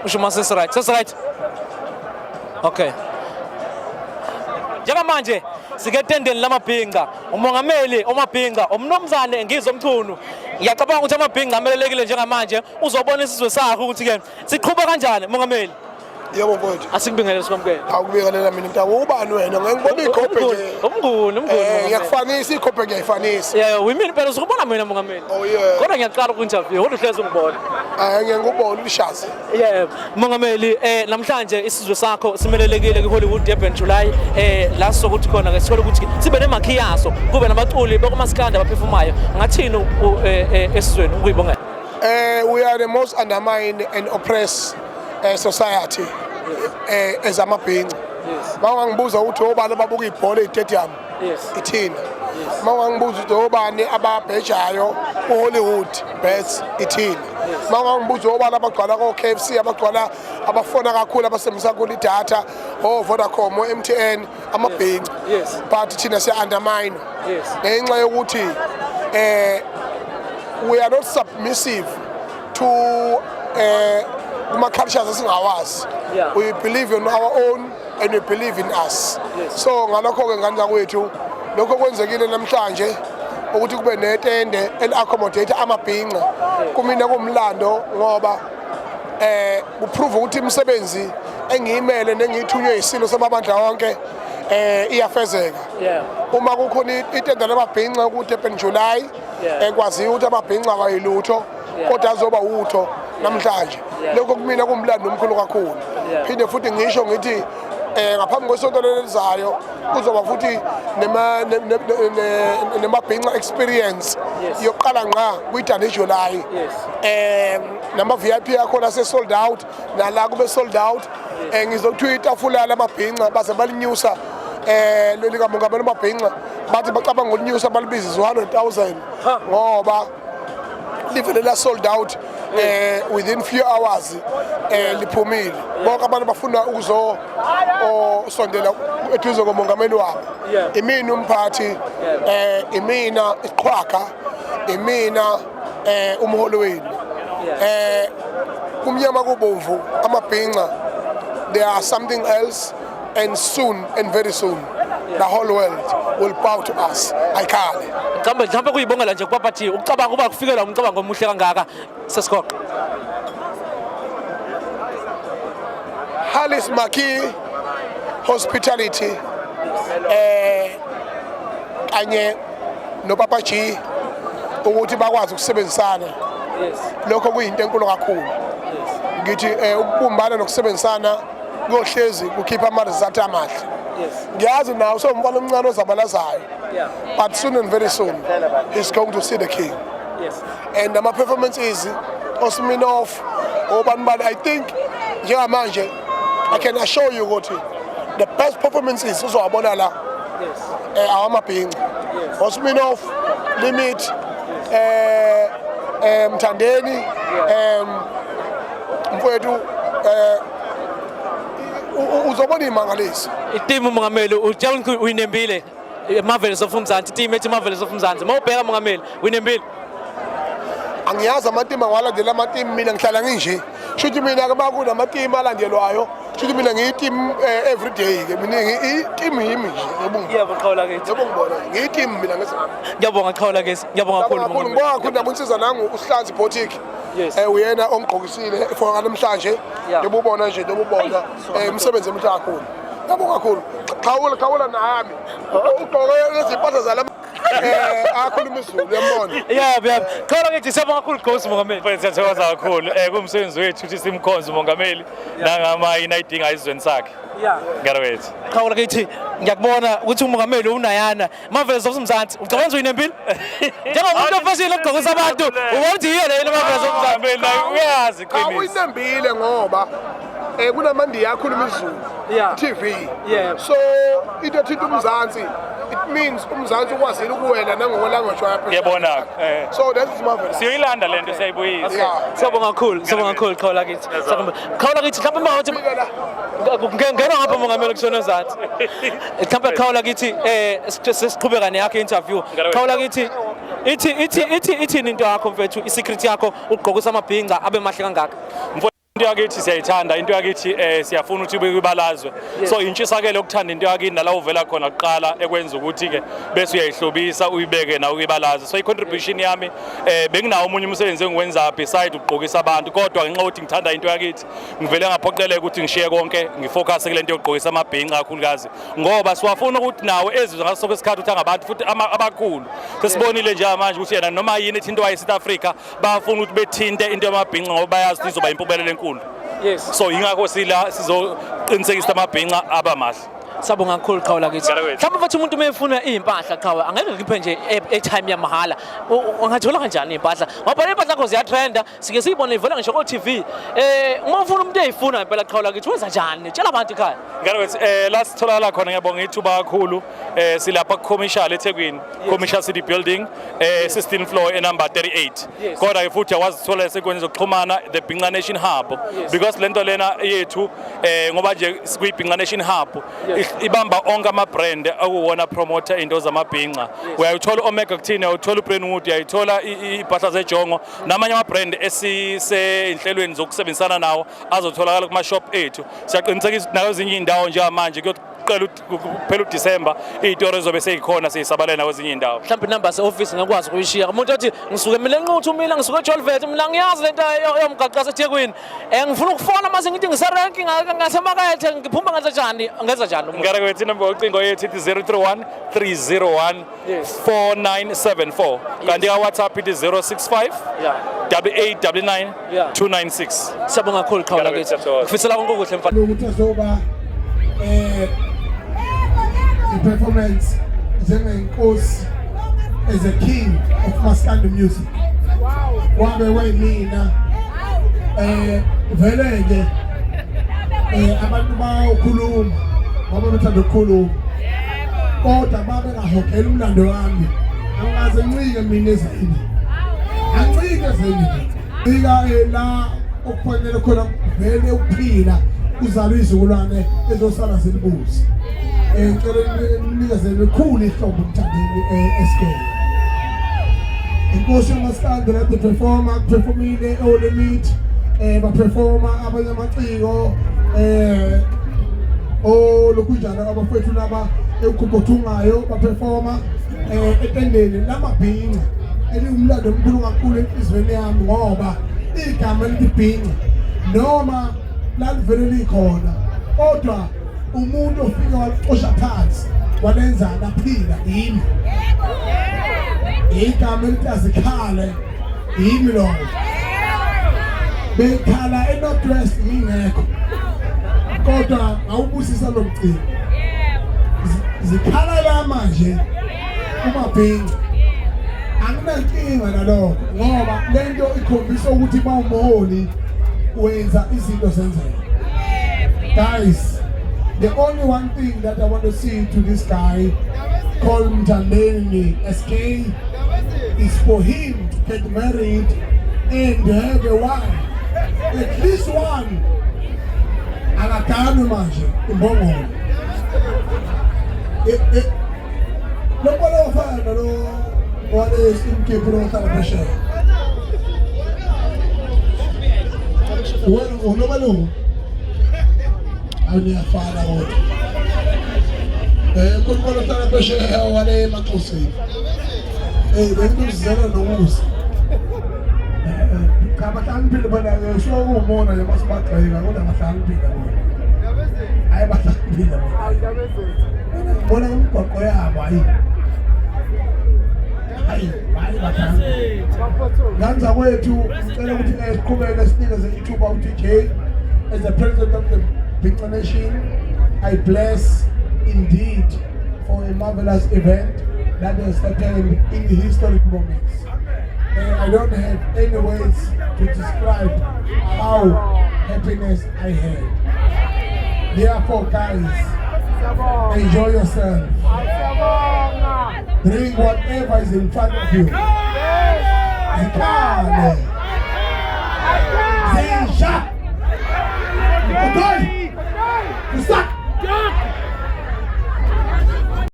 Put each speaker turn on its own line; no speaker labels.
Usho uma sesi-right. Sesi-right? Okay. Njengamanje siketendeni lamabhinca, umongameli omabhinca umnumzane Ngizwe Mchunu. Ngiyacabanga ukuthi amabhinca amelelekile njengamanje, uzobona isizwe sakhe ukuthi-ke siqhuba kanjani mongameli.
Yebo mfowethu.
Asikubingelele sikwamukele.
Awukubingelela mina mntaka ubani wena? Ngeke ngibone ikhophe nje.
Umnguni, umnguni.
Eh ngiyakufanisa ikhophe ngiyayifanisa.
Yeah, uyimini phela usukubona mina mongameli.
Oh yeah.
Kodwa ngiyaqala uku-interview, kodwa uhlezi ungibona.
Ah ngeke ngikubone ulishazi.
Yeah, mongameli eh namhlanje isizwe sakho simelelekile kwi-Hollywood Durban July eh la sokuthi khona ke sithole ukuthi sibe nemakhi yaso kube nabaculi bokumaskandi abaphefumayo. Ngathini esizweni ukuyibongela?
Eh we are the most undermined and oppressed society ezamabhinca. Mawungangibuza ukuthi obani ababuka ibhola e-stadium ithina. Mawungangibuza ukuthi obani ababhejayo ku-Hollywood bets ithina. Mawungangibuza obani abagcwala ko-KFC abagcwala abafona kakhulu abasebenzisa kakhulu idatha o-Vodacom o-MTN amabhinca. But thina siya-undermine ngenxa yokuthi we are not submissive to kuma cultures esingawazi. We believe in our own and we believe in us. So ngalokho ke ngane zakwethu lokho kwenzekile namhlanje ukuthi kube netende eli-accommodate amabhinca kumina kumlando ngoba kuprove ukuthi imisebenzi engiyimele nengiyithunywe isilo samabandla wonke iyafezeka. Uma kukhona itende lamabhinca ku Durban July ekwaziyo ukuthi amabhinca awayilutho kodwa azoba utho namhlanje. Lokho kumina kumlando omkhulu kakhulu. Phinde futhi ngisho ngithi ngaphambi kwesonto lelizayo kuzoba futhi nemabhinca experience yokuqala ngqa kwi-Durban July. Nama VIP akhona se sold out nala kube sold out. Ngizokuthiwa itafula lamabhinca baze balinyusa leli kamongameli amabhinca bathi bacabanga ukulinyusa balibize 100,000 ngoba livele la sold out within few hours liphumile. Bonke abantu bafuna ukuzo sondela eduze komongameli wabo. Imina umphathi, imina isiqhwaga, imina umholi wenu. Kumnyama kubomvu amabhinca there are something else, and soon and very soon the whole world will bow to us. Ayikhale.
Mhlawumbe mhlawumbe kuyibongela nje kuPapa G ukucabanga uba kufikela umcabango omuhle kangaka sesigoqa.
Halis Maki Hospitality kanye noPapa G ukuthi bakwazi ukusebenzisana. Lokho kuyinto enkulu kakhulu. Ngithi ukubumbana nokusebenzisana kuyohlezi kukhipha ama-result amahle. Ngiyazi nawe usewumfana omncane ozabalazayo. But soon and very soon he's going to see the king. And ama-performances oSminoff obani bani, I think njengamanje I can assure you ukuthi the best performances uzowabona la awamabhinca. Osminoff, Limit, Mthandeni, mfowethu uzobona imangaliso.
Itimu mongameli utshela ukuthi uyinembile Marvels of Mzansi, team ethi Marvels of Mzansi. Mawubheka mongameli uyinembile.
Angiyazi amatimu angiwalandela amatimu mina ngihlala nginje. Shuthi mina ke makunamatimu alandelwayo, shuthi mina ngiyitimu every day ke mina ngiyitimu yimi nje yebo.
Yebo qhawula kithi.
Yebo ngibona ngiyitimu mina ngesami.
Ngiyabonga qhawula kithi. Ngiyabonga kakhulu.
Kakhulu ngibonga kakhulu nakunsiza nangu uSihlanzi Boutique. Uyena ongigqokisile for namhlanje. Njengoba ubona nje njengoba ubona umsebenzi omuhle kakhulu. Ngiyabonga kakhulu. Qhawula qhawula nami. Ugqoke lezi mpahla zalama akhuluma isiZulu uyambona.
Yebo yebo. Qhawula kithi siyabonga kakhulu Ghost mongameli.
Mfethu siyathokoza kakhulu. Kumsebenzi wethu ukuthi simkhonze umongameli nangama yini ayidinga esizweni sakhe. Ngarwethu.
Qhawula kithi ngiyakubona ukuthi umongameli unayana. Marvels of Mzansi. Ucabanga ukuthi uyinempilo? Njengomuntu ofashini ogqokisa abantu, ubona ukuthi yiyo leyo Marvels of Mzansi.
Mongameli naye uyazi iqiniso.
Awuyinembile ngoba kunamandiya akhuluma isiZulu TV. So into ethinta uMzansi, it means uMzansi ukwazile ukuwela nangokwe-language waphesheya.
Ngiyabona.
So that is marvelous.
Siyoyilanda lento siyayibuyisa.
Siyabonga kakhulu, siyabonga kakhulu qhawula kithi. Qhawula kithi mhlawumbe uma uthi ngena ngapha mongameli kushona ezansi. Mhlawumbe qhawula kithi sesiqhubeka neyakho interview. Qhawula kithi ithi ithi ithi ithini into yakho mfethu, i-secret yakho ugqokisa amabhinca abe mahle kangaka.
Into yakithi siyayithanda, into yakithi siyafuna ukuthi ibe kwibalazwe. So intshisakelo yokuthanda into yakini nala uvela khona kuqala ekwenza ukuthi ke bese uyayihlobisa uyibeke nawe kwibalazwe. So i-contribution yami, benginawo omunye umsebenzi engiwenza beside ukugqokisa abantu, kodwa ngenxa yokuthi ngithanda into yakithi ngivele ngaphoqeleka ukuthi ngishiye konke, ngifocus kule nto yokugqokisa amabhinca kakhulukazi, ngoba siwafuna ukuthi nawo ezizwe ngaso sonke isikhathi ukuthi angabantu futhi abakhulu. Sesibonile nje manje ukuthi yena noma yini ethintwa e-South Africa bayafuna ukuthi bethinte into yamabhinca, ngoba bayazi ukuthi izoba impumelelo enkulu. So yingakho sila sizoqinisekisa amabhinca aba mahle.
Sabonga kakhulu, qhawe lakithi.
Ngale wethu.
Mhlawumbe futhi umuntu uma efuna iy'mpahla, qhawe, angeke ngiphe nje airtime yamahhala. Ungathola kanjani iy'mpahla? Ngoba iy'mpahla zakho ziyatrenda, sike siyibone ivela ngisho ko-TV. Uma ufuna umuntu ey'funa impela, qhawe lakithi, wenza njani? Tshela abantu ekhaya.
Ngale wethu, la sitholakala khona, ngiyabonga ithuba kakhulu. Silapha ku-Commercial eThekwini, Commercial City Building, 16 floor, enumber 38. Kodwa ke futhi uyakwazi ukuthola esenkundleni zokuxhumana, the Bhinca Nation Hub, because lento lena yethu, ngoba nje kuyi-Bhinca Nation Hub, ibamba onke ama-brand akuwona promoter into zamabhinca. Uyayithola Omega kuthina, uyayithola uBrandwood, uyayithola iy'mpahla zejongo namanye ama-brand esisey'nhlelweni zokusebenzisana nawo azotholakala kuma-shop ethu. Siyaqinisekisa ukuthi nakwezinye iy'ndawo njengamanje kuyoqela kuphela uDisemba iy'toro ezobe seyikhona siyisabalele nakwezinye iy'ndawo.
Mhlawumbe inamba yase-ofisi ngakwazi ukuyishiya, umuntu othi ngisuke mina eNquthu, mina ngisuke eJolvet, mina ngiyazi lento yomgaqo yaseThekwini, ngifuna ukufona mase ngithi ngiserenki ngasemakethe, ngiphuma, ngenza njani, ngenza njani umuntu?
Ngare kwethu, inamba yocingo yethu ithi 031 301 4974, kanti ka-WhatsApp ithi 065 8899 296.
Siyabonga kakhulu, qhawe
Ngiyabonga,
lakithi.
siyathokoza.
Ngifisela konke okuhle, mfana.
Ukuthi azoba i-performance njengenkosi, as a king of maskandi music, wabe wayimina. Vele ke abantu bayawukhuluma ngoba bethanda ukukhuluma, kodwa babe ngahogela umlando wami. Angikaze ncike mina ezeni, ancike ezeni ika la okufanele khona vele ukuphila uzalwe izizukulwane ezosala zilibuze. Ngicela ninikeze likhulu ihlombe uMthandeni SK, inkosi yamaskandi. Kade performa, performile eOlimit, baperforma abanye amaciko, olokhunjana abafowethu laba ekukhuphungayo baperforma etendeni lamabhinca, eliwumlando omkhulu kakhulu enhliziyweni yami, ngoba igama elithi bhinca noma lalivele likhona, kodwa umuntu ofike walicosha phansi walenza laphila yimi. Igama elithi azikhale yimi lowo. Bekhala eNorth West ngingekho, kodwa ngawubusisa lo mcimbi. Zikhala la manje kumabhinca, anginankinga nalokho, ngoba lento ikhombisa ukuthi bawumholi wenza izinto zenzeka. Guys, the only one thing that I want to see to this guy called Mthandeni SK is for him to get married and have a wife, at least one. Akaganwe manje imbongolo. Lo mbona ofana lo wale imkiphi lo ohlala phesheya, wena unomalungu awuniyafana, kodwa khona ohlala phesheya wale emaXhoseni, bengikuzela nomusa. Cha, bahlakaniphile bona, so kuwumona nje masibagxeka, kodwa bahlakaniphile bona. Hayi, bahlakaniphile bona, bona imigwaqo yabo. Hayi, hayi, hayi, bahlakaniphile. Nganza kwethu, ngicela ukuthi siqhubeke sinikeze ithuba u-DJ. As the president of the Bhinca Nation, I bless indeed for a marvelous event that has happened in historic moments. I don't have any words to describe how happiness I had. Therefore, guys, enjoy yourself. Drink whatever is in front of you. Zikhale. Zinja. Okay. Start.